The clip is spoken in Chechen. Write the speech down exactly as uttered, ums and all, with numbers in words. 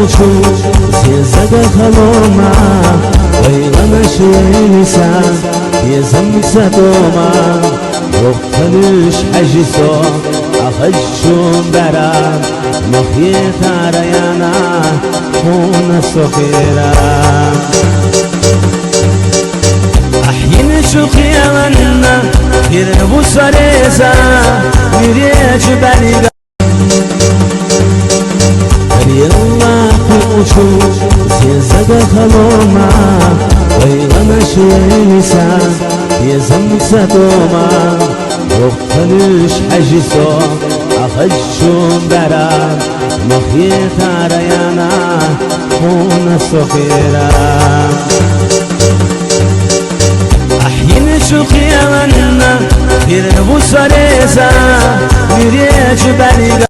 Чу зезага халома, вайлана шуйниса, езам сатома, вохталуш хажисо, ахачун дара, махетараяна, хона сохира. Ахин шухияланна, хирвусареза, миречу балига. Рилла кучу, зезага халома, вайлана шуйниса, езам сатома, вохталуш хажисо, ахачун дара, махетараяна, хона сохира. Ахин шухияланна, хирвусареза, миречу балига.